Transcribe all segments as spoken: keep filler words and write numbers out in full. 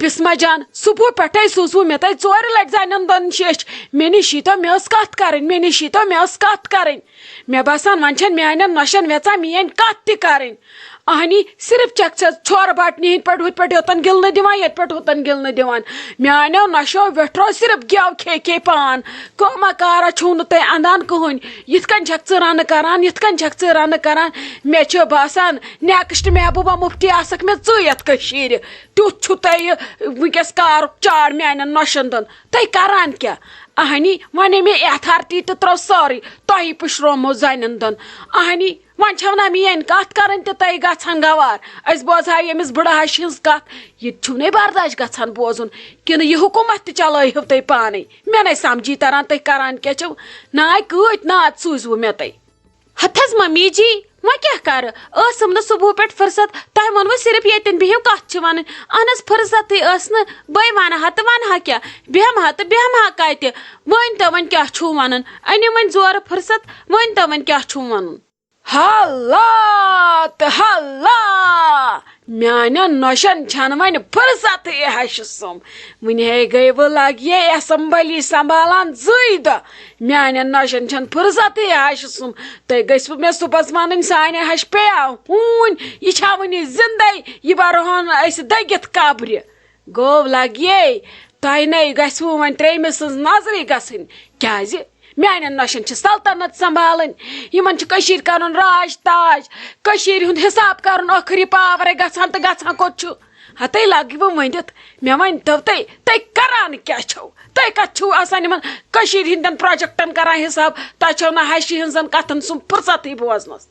بسمہ جان، صبح پٮ۪ٹھے سوٗزوٕ مےٚ تۄہہِ ژورِ لٹہِ زنٮ۪ن دۄن شیٚچھ۔ مےٚ نِش ییٖتو، مےٚ ٲس کتھ کرٕنۍ، مےٚ نِش ییٖتو، مےٚ ٲس کتھ کرٕنۍ۔ مےٚ باسان، وۄنۍ چھَنہٕ میانٮ۪ن نۄشن ویژان میٲنۍ کتھ تہِ کرٕنۍ۔ اہنی، صرف چھکھ ژٕ ژھۄر بٹنہِ ہٕنٛدۍ پٲٹھۍ ہُتھ پٲٹھۍ یوٚتن گِلنہٕ دِوان، ییٚتہِ پٲٹھۍ ہُتن گِلنہٕ دِوان۔ میانیو نۄشو ویٹھرو صرف گٮ۪و کھے کھے پان۔ کٲمہ کارا چھُو نہٕ تُہۍ اندان کٕہٕنۍ۔ یِتھ کٔنۍ چھکھ ژٕ رنہٕ کران، یِتھ کٔنۍ چھکھ ژٕ رنہٕ کران۔ مےٚ چھُ باسان، نیکسٹ محبوبہ مفتی آسکھ مےٚ ژٕے یتھ کٔشیٖرِ۔ تیُتھ چھُو تۄہہِ وٕنکیٚس کارُک چاڑ میانٮ۪ن نۄشن دۄن۔ تُہۍ کران کیٛاہ؟ اہنی، وۄنۍ مےٚ اتھارٹی تہٕ ترٲو سٲرٕے۔ تۄہی پُشرومو زنٮ۪ن دۄن۔ اہنی، وۄنۍ چھو نہ میٲنۍ کتھ کرٕنۍ تہِ تۄہہِ گژھان گوار؟ أسۍ بوزہاو ییٚمِس بٕڑٕ ہشہِ ہٕنٛز کتھ۔ یہِ تہِ چھُو نے برداش گژھان بوزُن؟ کِنہٕ یہِ حکومت تہِ چلٲیہِو تُہۍ پانے؟ مےٚ نے سمجھی تران تُہۍ کران کیٛاہ چھِو۔ ناے کۭتۍ ناد سوٗزوٕ مےٚ تۄہہِ؟ ہتھ حظ ممی جی، وۄنۍ کیٛاہ کرٕ؟ ٲسٕم نہٕ صبحہٕ پٮ۪ٹھ فرصت، تۄہہِ ووٚنوٕ صرف ییٚتٮ۪ن بِہِو، کتھ چھِ ونٕنۍ۔ اہن حظ، فرصتٕے ٲس نہٕ، بٔے ونہٕ ہا تہٕ ونہٕ ہا کیٛاہ؟ بیٚہمہٕ ہا تہٕ بیٚہمہٕ ہا کتہِ؟ ؤنۍ تو وۄنۍ کیٛاہ چھُو ونُن؟ أنِو وۄنۍ زورٕ فرصت، ؤنۍ تو وۄنۍ کیٛاہ چھُو ونُن؟ حالات، حالات! میانٮ۪ن نۄشن چھنہٕ وۄنۍ فرصتٕے ہشہِ سُم۔ وٕنہِ ہے گٔیوٕ لگیے اسمبلی سنبھالان زٕے دۄہ۔ میانٮ۪ن نۄشن چھنہٕ فرصتٕے ہشہِ سُم۔ تُہۍ گٔژھوٕ مےٚ صُبحس ونٕنۍ، سانہِ ہشہِ پیٚیا ہوٗنۍ؟ یہِ چھا وٕنہِ زندے؟ یہِ برہون أسۍ دٔگِتھ قبرِ۔ گوٚو لگیے، تۄہہِ نے گژھِوٕ وۄنۍ ترٛیٚیمہِ سٕنٛز نظرٕے گژھٕنۍ۔ کیٛازِ؟ میانٮ۪ن نۄشن چھِ سلطنت سنبھالٕنۍ۔ یِمن چھُ کٔشیٖرِ کرُن راج تاج، کٔشیٖرِ ہُنٛد حساب کرُن۔ ٲخٕر یہِ پاورے گژھان تہٕ گژھان کوٚت چھُ؟ ہتے لگہِ بہٕ ؤنِتھ۔ مےٚ ؤنۍ تو تُہۍ، تُہۍ کران کیٛاہ چھِو؟ تُہۍ کتھ چھِو آسان یِمن کٔشیٖرِ ہٕنٛدٮ۪ن پروجیکٹن کران حساب؟ تۄہہِ چھو نہٕ ہشہِ ہٕنٛزن کتھن سُم فرصتٕے بوزنس۔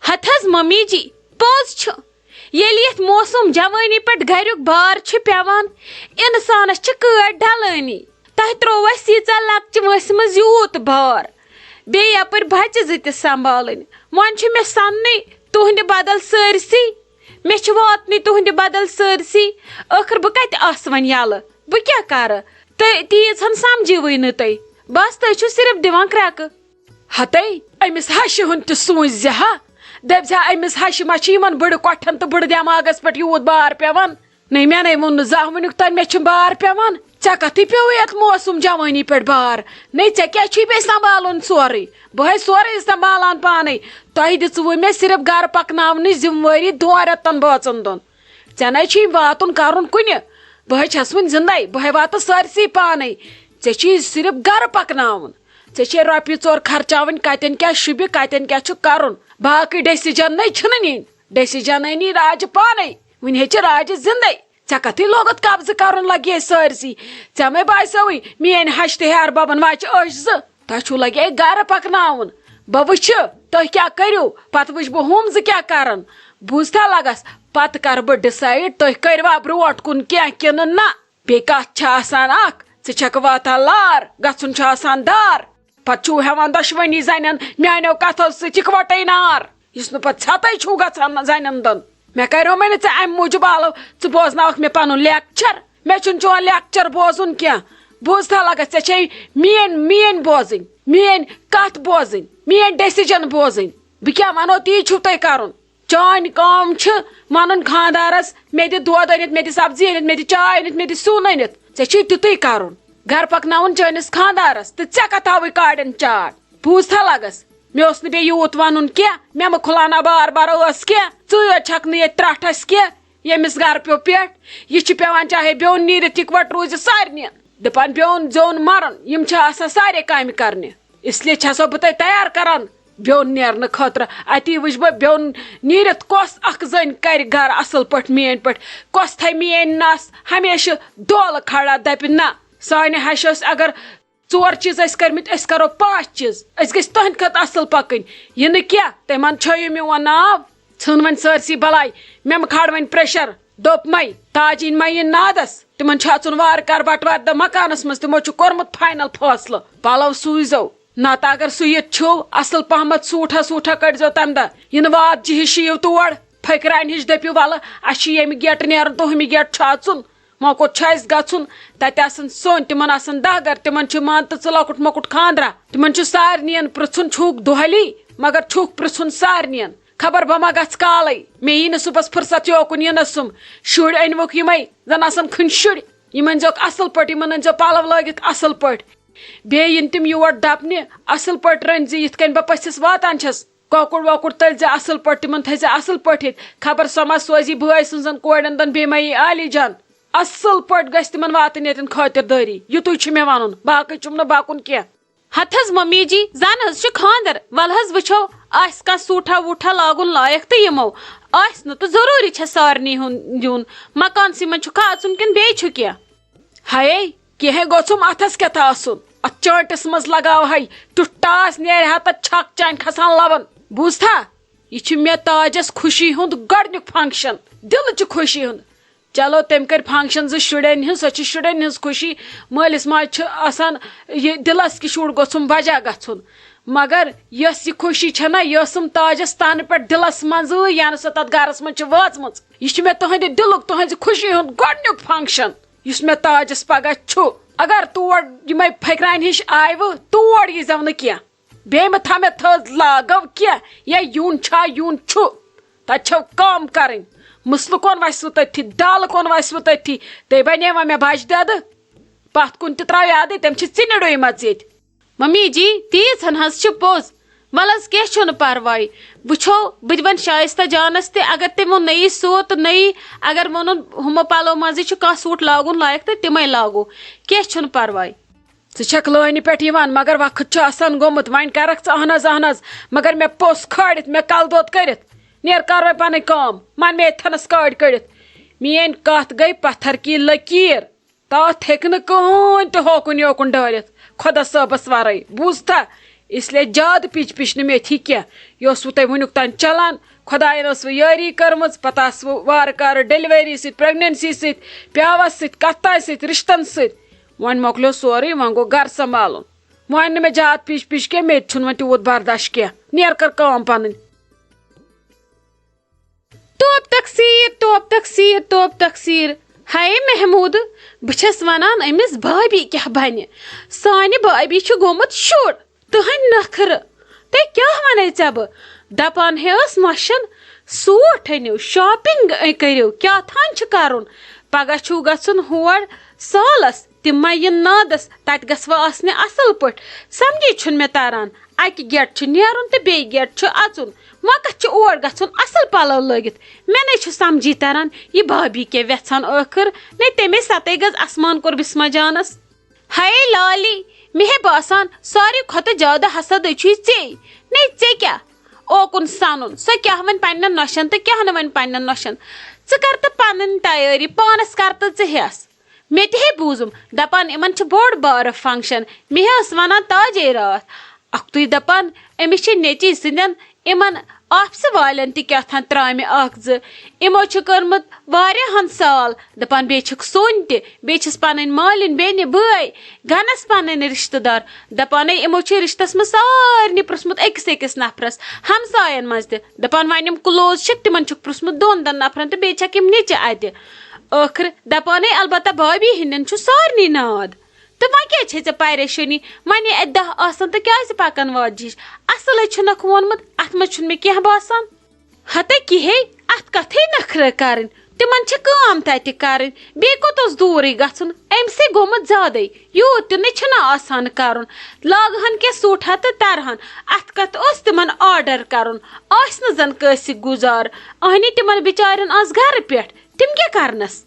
ہتہٕ حظ ممی جی، پوٚز چھُ، ییٚلہِ یتھ موسم جوٲنی پٮ۪ٹھ گرُک بار چھُ پٮ۪وان، انسانس چھِ کٲڑۍ ڈلٲنی۔ تۄہہِ تروو اسہِ ییٖژاہ لۄکچہِ وٲنٛسہِ منٛز یوٗت بار، بیٚیہِ یپٲرۍ بچہِ زٕ تہِ سنبھالٕنۍ۔ وۄنۍ چھُ مےٚ سننٕے، تُہنٛدِ بدل سٲرسٕے، مےٚ چھِ واتنٕے تُہنٛدِ بدل سٲرسٕے۔ ٲخٕر بہٕ کتہِ آسہٕ وۄنۍ یلہٕ؟ بہٕ کیٛاہ کرٕ؟ تہٕ تیٖژ ہن سمجھیوٕے نہٕ تُہۍ۔ بس، تُہۍ چھِو صرف دِوان کرٛٮ۪کہٕ۔ ہتے، أمِس ہشہِ ہُنٛد تہِ سوٗنچ زِ ہا۔ دٔپۍ زِ ہا، أمِس ہشہِ ما چھِ یِمن بٕڑٕ کۄٹھٮ۪ن تہٕ بٕڑٕ دٮ۪ماغس پٮ۪ٹھ یوٗت بار پٮ۪وان؟ نٔے مےٚ نے ووٚن نہٕ زانٛہہ وٕنیُک تام مےٚ چھُ بار پٮ۪وان۔ ژےٚ کتھٕے پیوٚوُے یتھ موسم جوٲنی پٮ۪ٹھ بار؟ نے، ژےٚ کیٛاہ چھُے بیٚیہِ سنبھالُن سورُے؟ بہٕ ہے سورُے سنبھالان پانے۔ تۄہہِ دِژوٕ مےٚ صرف گرٕ پکناونٕچ ذمہٕ وٲری دۄن رٮ۪تن بٲژن دۄن۔ ژےٚ نے چھُے واتُن کرُن کُنہِ۔ بہٕ ہے چھَس وُنہِ زِندَے، بہٕ ہے واتہٕ سٲرسٕے پانَے۔ ژےٚ چھُے صرف گرٕ پکناوُن۔ ژےٚ چھے رۄپیہِ ژور خرچاوٕنۍ، کَتٮ۪ن کیٛاہ شوٗبہِ، کَتٮ۪ن کیٛاہ چھُ کرُن۔ باقٕے ڈیسیجن نے چھِنہٕ نِنۍ۔ ڈیسیجن نے نی راجہِ پانَے۔ وُنہِ ہے چھِ راجہِ زِندَے۔ ژےٚ کَتھٕے لوگُتھ قبضہٕ کرُن لگہِ ہے سٲرسٕے۔ ژےٚ مَے باسیوٕے میٛٲنۍ ہَشہِ تہٕ ہیہَر بَبَن واچہِ أچھ زٕ؟ تۄہہِ چھُو لگہِ ہے گرٕ پکناوُن۔ بہٕ وٕچھِ، تُہۍ کیٛاہ کٔرِو، پتہٕ وٕچھِ بہٕ ہُم زٕ کیٛاہ کرن۔ بوٗزتھا لگس، پتہٕ کرٕ بہٕ ڈسایڈ، تُہۍ کٔروا برونٛٹھ کُن کینٛہہ کِنہٕ نہ۔ بیٚیہِ کتھ چھِ آسان اکھ، ژٕ چھکھ واتان لار، گژھُن چھُ آسان دار۔ پتہٕ چھُو ہٮ۪وان دۄشوٕنی زنٮ۪ن میانیو کتھو سۭتۍ اِکوٹے نار، یُس نہٕ پتہٕ ژھٮ۪تَے چھُو گژھان زنٮ۪ن دۄن۔ مےٚ کریومَے نہٕ ژےٚ امہِ موٗجوٗب آلو، ژٕ بوزناوکھ مےٚ پنُن لیکچر۔ مےٚ چھُنہٕ چون لیکچر بوزُن کینٛہہ۔ بوٗزتھا لگس، ژےٚ چھے میٲنۍ، میٲنۍ بوزٕنۍ، میٲنۍ کتھ بوزٕنۍ، میٲنۍ ڈیسیجن بوزٕنۍ۔ بہٕ کیٛاہ ونو، تی چھُو تۄہہِ کرُن۔ چٲنۍ کٲم چھِ ونُن خاندارس، مےٚ دِ دۄد أنِتھ، مےٚ دِ سبزی أنِتھ، مےٚ دِ چاے أنِتھ، مےٚ دِ سیُن أنِتھ۔ ژےٚ چھُے تیُتُے کرُن۔ گرٕ پکناوُن چٲنِس خاندارس، تہٕ ژےٚ کتھ آوٕے کاڑٮ۪ن چاڑ؟ بوٗزتھا لگس، مےٚ اوس نہٕ بیٚیہِ یوٗت ونُن کینٛہہ، مےٚ مہٕ کھُلاونا بار بار ٲس کینٛہہ، ژٕے یوت چھکھ نہٕ ییٚتہِ ترٛٹھ اَسہِ کینٛہہ۔ ییٚمِس گرٕ پیوٚو پٮ۪ٹھ، یہِ چھِ پٮ۪وان چاہے بیوٚن نیٖرِتھ اِکوَٹ روٗزِتھ سارنِیَن۔ دَپان بیوٚن زیوٚن مَرُن، یِم چھِ آسان سارے کامہِ کَرنہِ۔ اس لیے چھَسو بہٕ تۄہہِ تیار کَران بیوٚن نیرنہٕ خٲطرٕ۔ اَتی وٕچھ بہٕ بیوٚن نیٖرِتھ کۄس اَکھ زٔنۍ کَرِ گَرٕ اَصٕل پٲٹھۍ میٛٲنۍ پٲٹھۍ، کۄس تھاوِ میٛٲنۍ نَس ہمیشہِ دولہٕ کھڑا، دَپہِ نہ، سانہِ ہَشہِ ٲسۍ اگر ژور چیٖز ٲسۍ کٔرمٕتۍ، أسۍ کَرو پانٛژھ چیٖز، أسۍ گٔژھۍ تُہٕنٛدِ کھۄتہٕ اَصٕل پَکٕنۍ۔ یہِ نہٕ کینٛہہ، تِمَن چھٲیِو میون ناو۔ ژھٕن وۄنۍ سٲرسٕے بَلاے، مےٚ مہٕ کھال وۄنۍ پریشر۔ دوٚپمَے، تاجِنۍ مہ یِن نادَس۔ تِمَن چھُ اَژُن وارٕ کارٕ بَٹوارِ دۄہ مکانَس منٛز، تِمو چھُ کوٚرمُت فاینل فٲصلہٕ۔ پَلو سوٗزیو، نَتہٕ اگر سُہ ییٚتہِ چھُو، اَصٕل پَہمَتھ سوٗٹھا سوٗٹھا کٔڑزیو تَمہِ دۄہ۔ یِنہٕ واد جہِ ہِش یِیِو تور، پھٔکرانہِ ہِش دٔپِو، وَلہٕ، اَسہِ چھُ ییٚمہِ گیٹہٕ نیرُن، تُہُمہِ گیٹہٕ چھُ اَژُن۔ وۄنۍ کوٚت چھُ اَسہِ گژھُن؟ تَتہِ آسَن سٲنۍ، تِمَن آسَن دَہ گَرٕ، تِمَن چھُ مان تہٕ ژٕ لۄکُٹ مۄکُٹ خانٛدرا۔ تِمَن چھُ سارنِیَن پرٛژھُن، چھُکھ دۄہلی، مگر چھُکھ پرٛژھُن سارنِیَن۔ خبر بہٕ ما گژھٕ کالے، مےٚ یی نہٕ صُبحس فرصت یوکُن یِنس۔ سُم شُرۍ أنۍوُکھ یِمے، زن آسن کھٔنۍ شُرۍ۔ یِمن أنۍزیوکھ اصل پٲٹھۍ، یِمن أنۍزیو پلو لٲگِتھ اصل پٲٹھۍ۔ بیٚیہِ یِن تِم یور دپنہِ، اصل پٲٹھۍ رٔنۍ زِ یِتھ کٔنۍ بہٕ پٔژھِس واتان چھس۔ کۄکُر وۄکُر تٔلۍ زِ اصل پٲٹھۍ، تِمن تھٲے زِ اصل پٲٹھۍ ییٚتہِ۔ خبر سۄ ما سوزی بٲے سٕنٛزن کورٮ۪ن دن بیٚیہِ ما یی عالی جان۔ اصل پٲٹھۍ گژھِ تِمن واتٕنۍ ییٚتٮ۪ن خٲطِردٲری۔ یِتُے چھُ مےٚ ونُن، باقٕے چھُم نہٕ بکُن کینٛہہ۔ ہتہٕ حظ ممی جی، زن حظ چھُ خانٛدر، ولہٕ حظ وٕچھو آسہِ کانٛہہ سوٗٹھا ووٗٹھا لاگُن لایق تہٕ یِمو۔ آسہِ نہٕ تہٕ ضروٗری چھےٚ سارنٕے ہُنٛد دیُن۔ مکانسٕے منٛز چھُکھا اژُن کِنہٕ بیٚیہِ چھُ کینٛہہ؟ ہیے، کینٛہہ گوٚژھُم اتھس کیتھا آسُن۔ اتھ چٲنٹس منٛز لگاو ہے ٹُٹھ ٹاس، نیرِ ہا تتھ چھکھ چانہِ کھسان لبن۔ بوٗزتھا؟ یہِ چھُ مےٚ تاجس خوشی ہُنٛد گۄڈنیُک فنکشن، دلہٕ چہِ خوشی ہُنٛد۔ چلو، تٔمۍ کٔرۍ فنکشن زٕ شُرٮ۪ن ہٕنٛز، سۄ چھِ شُرٮ۪ن ہٕنٛز خوشی۔ مٲلِس ماجہِ چھُ آسان یہِ دِلس کہِ شُر گوٚژھُم وجہ گژھُن، مگر یۄس یہِ خوشی چھےٚ نہ، یہِ ٲسٕم تاجس تنہٕ پٮ۪ٹھ دِلس منٛزٕے، یَنہٕ سۄ تتھ گرس منٛز چھِ وٲژمٕژ۔ یہِ چھُ مےٚ تُہنٛدِ دِلُک، تُہنٛزِ خوشی ہُنٛد گۄڈنیُک فنکشن، یُس مےٚ تاجس پگاہ چھُ۔ اگر تور یِمے پھٔکرانہِ ہِش آیوٕ، تور ییٖزیو نہٕ کینٛہہ۔ بیٚیہِ مہٕ تھاو مےٚ تھٔز لاگو کینٛہہ، یا یُن چھا یُن چھُ، تتہِ چھو کٲم کرٕنۍ۔ مسلہٕ کۄن وسہِ وٕ تٔتھی، دالہٕ کۄن وسہِ وٕ تٔتھی۔ تٔمۍ بنے وۄنۍ مےٚ بجہِ دۄدٕ، پتھ کُن تہِ تراو یادٕے، تٔمۍ چھِ ژِنہِ ڈُیمژ ییٚتہِ۔ ممی جی، تیٖژ ہن حظ چھِ پوٚز۔ ول حظ، کینٛہہ چھُنہٕ پرواے۔ وٕچھو، بہٕ تہِ ونہٕ شایستہ جانس تہِ، اگر تٔمۍ ووٚن نٔیی سوٗٹ تہٕ نٔیی، اگر ووٚنُن ہُمو پلو منٛزٕے چھُ کانٛہہ سوٗٹ لاگُن لایق تہٕ تِمے لاگو۔ کینٛہہ چھُنہٕ پرواے۔ ژٕ چھکھ لٲنہِ پٮ۪ٹھ یِوان، مگر وقت چھُ آسان گوٚمُت۔ وۄنۍ کرکھ ژٕ اہن حظ، اہن حظ، مگر مےٚ پوٚژھ کھٲرِتھ، مےٚ کلہٕ دود کٔرِتھ۔ نیر کر وۄنۍ پنٕنۍ کٲم، من مےٚ ییٚتھنس کٲڑۍ کٔڑِتھ۔ میٲنۍ کتھ گٔے پتھر کی لکیر۔ تتھ ہیٚکہِ نہٕ کٕہٕنۍ تہِ ہوکُن یوکُن ڈٲلِتھ، خۄدا صٲبس ورٲے۔ بوٗزتھا؟ اس لیے زیادٕ پِچ پِچ نہٕ مےٚ تھی کینٛہہ۔ یہِ اوسوٕ تۄہہِ وٕنیُک تام چلان۔ خۄداین ٲسوٕ یٲری کٔرمٕژ، پتہٕ آسوٕ وارٕ کارٕ ڈیلیوری سۭتۍ، پریگننسی سۭتۍ، پیاوس سۭتۍ، کتھ تانۍ سۭتۍ، رشتن سۭتۍ۔ وۄنۍ مۄکلیو سورُے، وۄنۍ گوٚو گرٕ سنبھالُن۔ وۄنۍ نہٕ مےٚ زیادٕ پِچ پِچ کینٛہہ، مےٚ تہِ چھُنہٕ وۄنۍ تیوٗت برداش کینٛہہ۔ نیر کر کٲم پنٕنۍ۔ توب تقصیر، توب تقصیر، توب تقصیر۔ ہاے محمود، بہٕ چھَس وَنان أمِس بھابھی کیٛاہ بَنہِ؟ سانہِ بھابھی چھُ گوٚمُت شُر۔ تُہٕنٛدۍ نخرٕ۔ تہٕ کیٛاہ وَنے ژےٚ بہٕ؟ دَپان ہے ٲس نۄشَن سوٗٹ أنِو، shopping کٔرِو، کیٛاہ تھان چھِ کَرُن؟ پَگاہ چھُو گژھُن ہور سالَس، تِم ما یِن نادَس، تَتہِ گژھوا آسنہِ اَصٕل پٲٹھۍ؟ سَمجھی چھُنہٕ مےٚ تَران۔ اَکہِ گیٹہٕ چھُ نیرُن تہٕ بیٚیہِ گیٹہٕ چھُ اَژُن۔ وۄنۍ کَتھ چھُ اور گژھُن اَصٕل پَلو لٲگِتھ؟ مےٚ نے چھُ سَمجھی تَران، یہِ بھابھی کیٛاہ وٮ۪ژھان ٲخٕر؟ نے تَمے سَتے گٔژھ اَسمان کوٚر بِسما جانَس۔ ہاے لالی، مےٚ ہے باسان ساروی کھۄتہٕ زیادٕ حسد چھُے ژے۔ نے ژےٚ کیٛاہ؟ اوکُن سَنُن، سۄ کیٛاہ وَنہِ پنٛنٮ۪ن نۄشَن تہٕ کیٛاہ نہٕ وَنہِ پنٛنٮ۪ن نۄشَن۔ ژٕ کر تہٕ پنٕنۍ تیٲری، پانَس کر تہٕ ژٕ ہٮ۪س۔ مےٚ تہِ ہے بوٗزُم، دَپان یِمَن چھُ بوٚڑ بارٕ function۔ مےٚ ہے ٲس وَنان تاجے راتھ، اَکھتُے دَپان أمِس چھِ نیٚچی سٕنٛدٮ۪ن یِمَن آفسہٕ والٮ۪ن تہِ کیٛاہ تھام ترٛامہِ اَکھ زٕ۔ یِمو چھُ کٔرمٕژ واریاہَن سال، دَپان بیٚیہِ چھِکھ سوٚن تہِ، بیٚیہِ چھِس پَنٕنۍ مالِنۍ بیٚنہِ بٲے، گَنَس پَنٕنۍ رِشتہٕ دار۔ دَپان ہے یِمو چھِ رِشتَس منٛز سارنٕے پرٛژھمُت أکِس أکِس نفرَس، ہمسایَن منٛز تہِ۔ دَپان وۄنۍ یِم close چھِکھ، تِمَن چھُکھ پرٛژھمُت دۄن دۄن نفرَن تہٕ بیٚیہِ چھَکھ یِم نیٚچہِ اَتہِ۔ ٲخٕر دَپان ہے البتہ بھابھی ہِنٛدٮ۪ن چھُ سارنٕے ناد۔ تہٕ وۄنۍ کیٛازِ چھے ژےٚ پریشٲنی؟ وۄنۍ یہِ اَتہِ دَہ آسَن تہٕ کیٛازِ پَکَن واجہِ ہِش؟ اَصٕل ہے چھُنَکھ ووٚنمُت، اَتھ منٛز چھُنہٕ مےٚ کینٛہہ باسان۔ ہَتَے کِہے، اَتھ کَتھٕے نَکھرٕ کَرٕنۍ۔ تِمَن چھِ کٲم تَتہِ کَرٕنۍ، بیٚیہِ کوٚت اوس دوٗرٕے گژھُن؟ أمۍ سٕے گوٚمُت زیادَے، یوٗت تہِ نہٕ چھُنہٕ آسان کَرُن۔ لاگہٕ ہَن کینٛہہ سوٗٹھا تہٕ تَرٕ ہَن۔ اَتھ کَتھ اوس تِمَن order کَرُن؟ آسہِ نہٕ زَن کٲنٛسہِ گُزار، اَہنہِ تِمَن بِچارٮ۪ن آز گَرٕ پٮ۪ٹھ، تِم کیٛاہ کَرنَس؟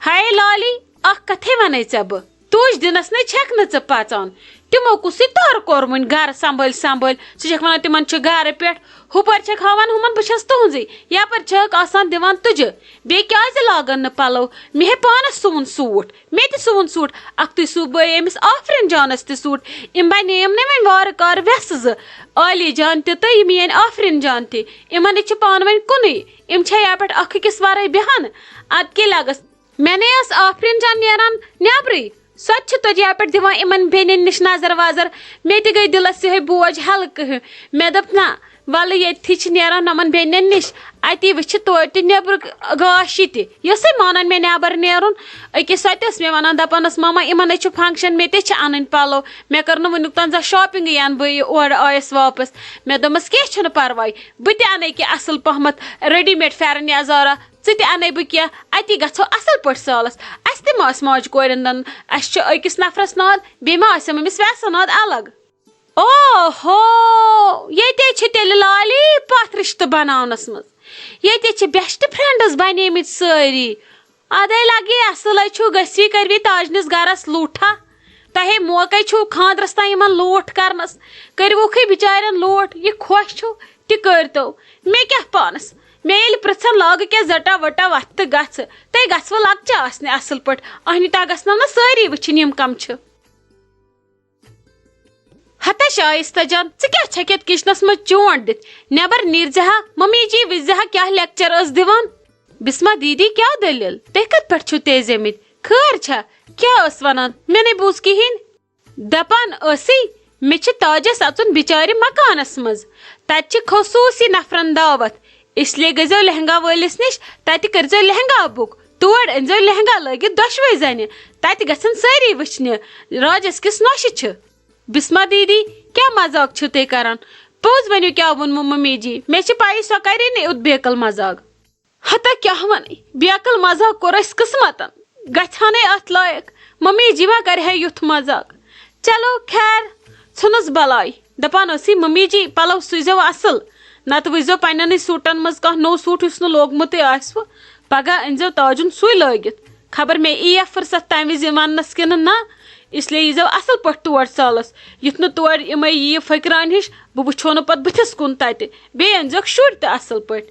ہاے لالی، اکھ کتھے ونے ژےٚ بہٕ، تُج دِنس نے چھکھ نہٕ ژٕ پژان۔ تِمو کُسٕے تر کوٚر وُنہِ گرٕ سنبھٲلۍ سنبھٲلۍ؟ ژٕ چھکھ ونان تِمن چھُ گرٕ پٮ۪ٹھ، ہُپٲرۍ چھکھ ہاوان ہُمن بہٕ چھس تُہنزٕے، یپٲرۍ چھکھ آسان دِوان تُجہِ۔ بیٚیہِ کیازِ لاگن نہٕ پلو؟ مےٚ ہے پانس سُوُن سوٗٹ، مےٚ تہِ سُوُن سوٗٹ، اکھتُے سُو بٲے أمِس آفرین جانس تہِ سوٗٹ۔ یِم بنییم نے وۄنۍ وارٕ کارٕ وٮ۪سہٕ زٕ، عالی جان تہِ تہٕ یہِ میٲنۍ آفرین جان تہِ۔ یِمن ہے چھُ پانہٕ ؤنۍ کُنُے، یِم چھا یپٲرۍ اکھ أکِس ورٲے بیہان؟ ادٕ کے لگس۔ مےٚ نے ٲس آفرین جان نیران نیبرٕے۔ سۄ تہِ چھِ تۄجہِ پٮ۪ٹھ دِوان یِمن بیٚنٮ۪ن نِش نظر وظر۔ مےٚ تہِ گٔے دِلس یِہوٚے بوج ہلکہٕ ہیوٗ۔ مےٚ دوٚپ، نہ، وَلہٕ ییٚتھی چھِ نیران نۄمَن بیٚنٮ۪ن نِش، اَتی وٕچھِ توتہِ تہِ نیٚبرٕ گاش یہِ تہِ۔ یہِ ٲسٕے مانان مےٚ نٮ۪بر نیرُن۔ أکِس سۄ تہِ ٲس مےٚ وَنان، دَپان ٲس، "ماما، یِمَن ہے چھُ function، مےٚ تہِ چھِ اَنٕنۍ پَلو۔ مےٚ کٔر نہٕ وٕنیُک تام زانٛہہ shopping، یَنہٕ بہٕ یہِ اورٕ آیَس واپَس۔" مےٚ دوٚپمَس، "کینٛہہ چھُنہٕ پَرواے، بہٕ تہِ اَنَے کینٛہہ اَصٕل پَہمَتھ readymade پھٮ۪رَن یَزارا، ژٕ تہِ اَنَے بہٕ کینٛہہ، اَتی گژھو اَصٕل پٲٹھۍ سالَس۔" اَسہِ تہِ ما ٲس ماجہِ کورٮ۪ن دَن، اَسہِ چھُ أکِس نفرَس ناد، بیٚیہِ ما آسہِ مٔمِس وٮ۪سہٕ ناد الگ۔ اوہو، ییٚتے چھِ تیٚلہِ لالی پتھ رِشتہٕ بناونس منٛز۔ ییٚتے چھِ best friends بنیمٕتۍ سٲری۔ ادے لگی اصلے چھُو، گژھی کروی تاجنِس گرس لوٗٹھا۔ تۄہے موقعے چھُو خاندرس تام یِمن لوٗٹھ کرنس۔ کٔرۍوُکھٕے بِچارٮ۪ن لوٗٹھ، یہِ خۄش چھُو تہِ کٔرۍتو۔ مےٚ کیٛاہ پانس؟ مےٚ ییٚلہِ پرژھن لاگہٕ کیٛاہ زٹا وٹا وتھ تہٕ گژھٕ، تۄہہِ گژھوٕ لۄکچہِ آسنہِ اصل پٲٹھۍ۔ اہنہِ تا گژھنو نہ سٲری وٕچھِنۍ یِم کم چھِ۔ ہتا شایستہ جان، ژٕ کیٛاہ چھکھ یتھ kitchenس منٛز چونٛٹھ دِتھ؟ نٮ۪بر نیٖرزِ ہا، ممی جی وٕچھزِ ہا کیٛاہ lecture ٲس دِوان۔ بسمہ دیدی، کیٛاہ دٔلیٖل؟ تُہۍ کتھ پٮ۪ٹھ چھِو تیزیمٕتۍ؟ خٲر چھا؟ کیٛاہ ٲس ونان؟ مےٚ نے بوٗز کِہیٖنۍ۔ دپان ٲسٕے، مےٚ چھِ تاجس اژُن بچارِ مکانس منٛز۔ تتہِ چھِ خصوٗصی نفرن دعوت، اس لیے گٔژھزیو لہنگا وٲلِس نِش، تتہِ کٔرزیو لہنگا book۔ تور أنزیو لہنگا لٲگِتھ دۄشوے زنہِ، تتہِ گژھن سٲری وٕچھنہِ راجس کِس نۄشہِ چھِ۔ بسمہ دیدی، کیٛاہ مذاق چھِو تُہۍ کران؟ پوٚز ؤنِو، کیٛاہ ووٚنمو ممی جی؟ مےٚ چھِ پَیی، سۄ کرے نہٕ یُتھ بیکل مذاق۔ ہتا کیٛاہ وَنٕے، بیکل مذاق کوٚر اَسہِ قٕسمتن، گژھِ ہا نے اَتھ لایق۔ ممی جی ما کرِ ہا یُتھ مذاق۔ چلو خیر، ژھٕنُس بلاے۔ دپان ٲسٕے، ممی جی، پلو سُوزیو اصل، نتہٕ وٕچھزیو پننٮ۪نٕے سوٗٹن منٛز کانٛہہ نوٚو سوٗٹ یُس نہٕ لوگمُتٕے آسِوٕ۔ پگاہ أنزیو تاجُن سُے لٲگِتھ۔ خبر مےٚ یی یا فرصت تمہِ وِزِ وننس کِنہٕ نہ، اس لیے ییٖزیو اصل پٲٹھۍ تور سالس، یُتھ نہٕ تور یِمے یِیہِ فقران ہِش، بہٕ وٕچھو نہٕ پتہٕ بٕتھِس کُن تتہِ۔ بیٚیہِ أنزیوکھ شُرۍ تہِ اصل پٲٹھۍ۔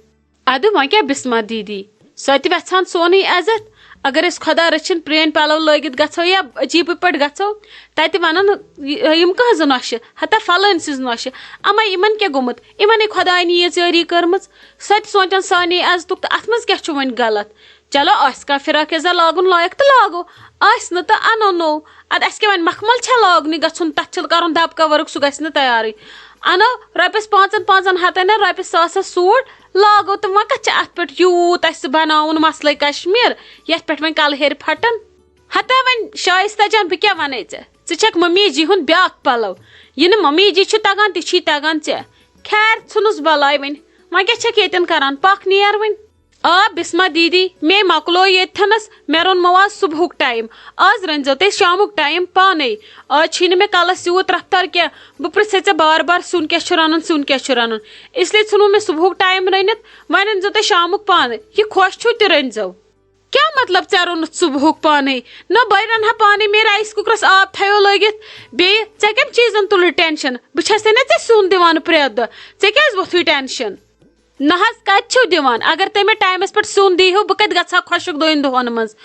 ادٕ وۄنۍ کیٛاہ بسمہ دیدی، سۄ تہِ وٮ۪ژھان سونُے عزت۔ اگر أسۍ خۄدا رٔچھِن پرٛٲنۍ پلو لٲگِتھ گژھو یا عجیٖبٕے پٲٹھۍ گژھو، تتہِ ونن، "یہِ-، یِم کٕہٕنٛزٕ نۄشہِ؟ ہتا فلٲنۍ سٕنٛز نۄشہِ۔ اما یِمن کیٛاہ گوٚمُت؟ یِمنے خۄداین ییٖژ یٲری کٔرمٕژ۔" سۄ تہِ سونٛچان سانے عزتُک، تہٕ اتھ منٛز کیٛاہ چھُ وۄنۍ غلط؟ چلو، آسہِ کانٛہہ فراک یزار لاگُن لایق تہٕ لاگو، آسہِ نہٕ تہٕ انو نوٚو۔ ادٕ اسہِ کیٛاہ وۄنۍ مخمل چھا لاگنُے گژھُن، تتھ چھِ کرُن دبکہ ورک، سُہ گژھِ نہٕ تیارٕے۔ انو رۄپیس پانٛژن پانٛژن ہتن یا رۄپیس ساسس سوٗٹ، لاگو تہٕ وۄنۍ کتھ چھِ اتھ پٮ۪ٹھ یوٗت اسہِ بناوُن مسلے کشمیر، یتھ پٮ۪ٹھ وۄنۍ کلہٕ ہیرِ پھٹن؟ ہتا وۄنۍ شایستہ جان، بہٕ کیٛاہ ونَے ژےٚ؟ ژٕ چھکھ ممی جی ہُنٛد بیٛاکھ پلو۔ یہِ نہٕ ممی جی چھُ تگان، تہِ چھی تگان ژےٚ۔ خیر، ژھٕنُس بلاے وۄنۍ۔ وۄنۍ کیٛاہ چھکھ ییٚتٮ۪ن کران؟ پکھ نیر وۄنۍ۔ آ بسمہ دیدی، مے مۄکلو ییٚتھنس، مےٚ روٚنمو آز صبحُک ٹایم۔ آز رٔنۍزیو تُہۍ شامُک ٹایم پانے۔ آز چھی نہٕ مےٚ کلس یوٗت رفتار کینٛہہ۔ بہٕ پرژھے ژےٚ بار بار، سیُن کیٛاہ چھُ رنُن، سیُن کیٛاہ چھُ رنُن؟ اس لیے ژھُنوُ مےٚ صبحُک ٹایم رٔنِتھ۔ وۄنۍ رٔنۍزیو تُہۍ شامُک پانے۔ یہِ خۄش چھُو تہِ رٔنۍزیو۔ کیٛاہ مطلب ژےٚ روٚنُتھ صبحُک پانے؟ نہ، بہٕ رنہٕ ہا پانے، مے rice cookerس آب تھایو لٲگِتھ۔ بیٚیہِ ژےٚ کمہِ چیٖزن تُلُے tension؟ بہٕ چھسے نہ ژےٚ سیُن دِوان پرٛٮ۪تھ دۄہ، ژےٚ کیٛازِ ووٚتھُے tension؟ نہ حظ، کتہِ چھِو دِوان؟ اگر تُہۍ مےٚ ٹایمس پٮ۪ٹھ سیُن دیٖہِو، بہٕ کتہِ گژھٕ ہا خۄشک دۄن دۄہن منٛز؟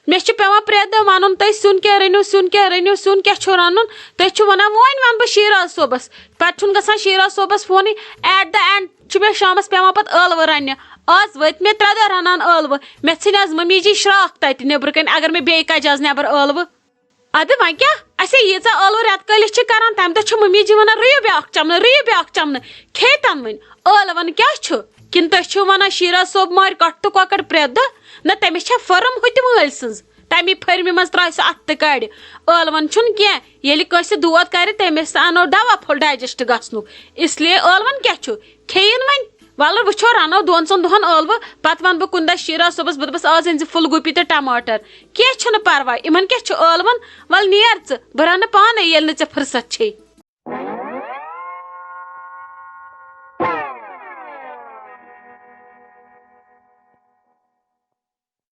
مےٚ چھُ پٮ۪وان پرٛٮ۪تھ دۄہ ونُن تۄہہِ، سیُن کیٛاہ رٔنِو، سیُن کیٛاہ رٔنِو، سیُن کیٛاہ چھُو رنُن؟ تُہۍ چھِو ونان، وۄنۍ ونہٕ بہٕ شیراز صٲبس۔ پتہٕ چھُنہٕ گژھان شیراز صٲبس فونٕے۔ At the end چھُ مےٚ شامس پٮ۪وان پتہٕ ٲلوٕ رننہِ۔ آز وٲتۍ مےٚ ترٛےٚ دۄہ رنان ٲلوٕ۔ مےٚ ژھٕنۍ آز ممی جی شراکھ تتہِ نیٚبرٕ کنہِ، اگر مےٚ بیٚیہِ کجہِ آز نٮ۪بر ٲلوٕ۔ ادٕ وۄنۍ کیٛاہ؟ اسے ییٖژاہ ٲلوٕ رٮ۪تہٕ کٲلِس چھِ کران، تمہِ دۄہ چھِ ممی جی ونان، "رُیِو بیٛاکھ چمنہٕ، رُیِو بیٛاکھ چمنہٕ۔" کھے تن وۄنۍ؟ ٲلون کیٛاہ چھُ؟ کِنہٕ تُہۍ چھِو ونان، "شیراز صٲب مارِ کٹھ تہٕ کۄکر پرٛٮ۪تھ دۄہ"؟ نہ، تٔمِس چھےٚ فرم ہُتہِ مٲلۍ سٕنٛز۔ تمی فرمہِ منٛز ترٛایہِ سُہ اتھٕ تہٕ کڑِ۔ ٲلون چھُنہٕ کینٛہہ، ییٚلہِ کٲنٛسہِ دود کرِ، تٔمِس تہِ انو دوا پھوٚل digest گژھنُک۔ اس لیے ٲلون کیٛاہ چھُ؟ کھیٚیِن وۄنۍ۔ وَلہٕ وٕچھو، رَنو دۄن ژۄن دۄہَن ٲلوٕ، پَتہٕ وَنہٕ بہٕ کُنہِ دۄہ شیٖرا صٲبَس، بہٕ دَپَس، "آز أنۍ زِ پھُل گوٗپی تہٕ ٹماٹر۔" کینٛہہ چھُنہٕ پَرواے، یِمَن کیٛاہ چھُ ٲلوَن؟ وَلہٕ نیر ژٕ، بہٕ رَنہٕ پانَے، ییٚلہِ نہٕ ژےٚ فٕرصت چھے۔